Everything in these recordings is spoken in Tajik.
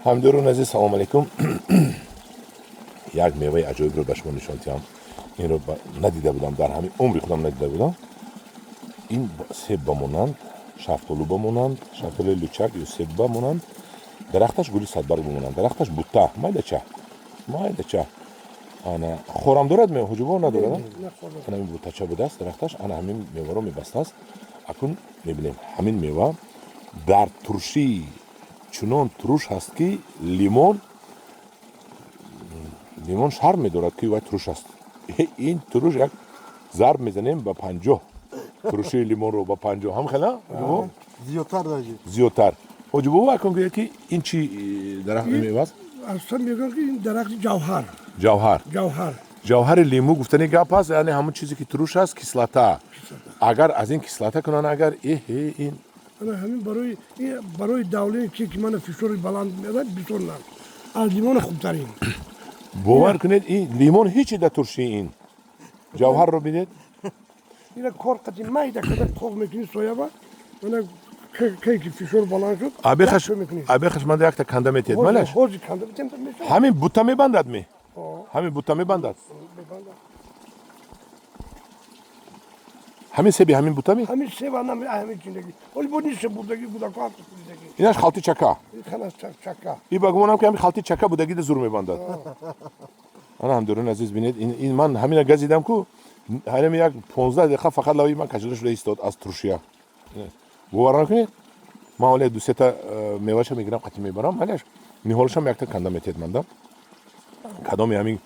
Ҳамдиёрони азиз, салому алайкум. Як меваи аҷоибро ба шумо нишон диҳам. Инро надида будам, дар ҳамин умри худам надида будам. Ин себ ба монанд, шафтолу ба монанд, шафтолуи лучак ё себ ба монанд, дарахташ гули садбарг ба монанд, дарахташ бутта майдача майдача, ана хорам дорад, ҳуҷубо надорад. Ана ҳамин бутача будааст дарахташ, ана ҳамин меваро мебастааст. Акун мебинем, ҳамин мева дар туршӣ чунон туруш ҳаст, ки лимон шарм медорад, ки вай туруш аст. Ин туруш, як зарб мезанем ба 50, турушии лимонро ба 50 ҳам хела. Зиёдтар даже. Зиёдтар. Ҳоҷибобо, акун гӯяд, ки ин чи дарахт, мева аст? Аслан мегӯянд, ки ин дарахти ҷавҳар. Ҷавҳар. Ҷавҳар. Ҷавҳари лимӯ гуфтани гап аст, яъне ҳамон чизе ки туруш аст, кислота. Агар аз ин кислота кунанд, агар эҳе ин Ана ҳамин барои давление ки мана фишори баланд меояд, бисёр нам аз лимона хубтарин. Бовар кунед, ин лимон ҳечи да туршии ин ҷавҳарро бидед. Ина кор қати майда када қоқ мекунӣ сояба, мана кай ки фишор баланд шуд, абехаш як мекунӣ. Абехаш манда якта канда метиҳед, малаш? Ҳозир канда битем, мешавад. Ҳамин бута мебандад ми? Ҳамин бута мебандад? Мебандад. Ҳамин себи ҳамин бута ми? Ҳамин себа нами ҳамин чиндаги оли бо нише бурдаги будако ҳам хӯридаги. Инаш халти чака. Хана чака. И ба гумонам, ки ҳамин халти чака будагида зур мебандад. Ана, ҳамдиёрони азиз, бинед, ин ман ҳамина газидам ку, ҳамин як 15 дақиқа фақат лави ман кашида шуда истод аз туршия. Бовар накунед, ман ҳоле дусета меваша мегирам, қатӣ мебарам, малаш ниҳолашам якта канда метиҳед манда. Кадоми ҳамин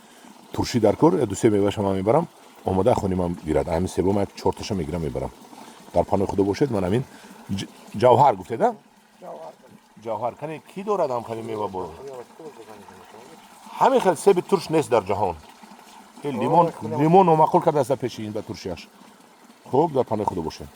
туршӣ дар кор, дусе меваша ман мебарам, омода хони ман гирад. Ҳамин себо ман як чорташа мегирам, мебарам. Дар паноҳи Худо бошед. Ман ҳамин ҷавҳар гуфтеда, ҷавҳар кане кӣ дорад? Ҳам хеле мева бо ҳамин хел себи турш нест дар ҷаҳон. Лимон, лимон номаъқул кардааст дар пеши ин ба туршиаш. Хуб, дар паноҳи Худо бошед.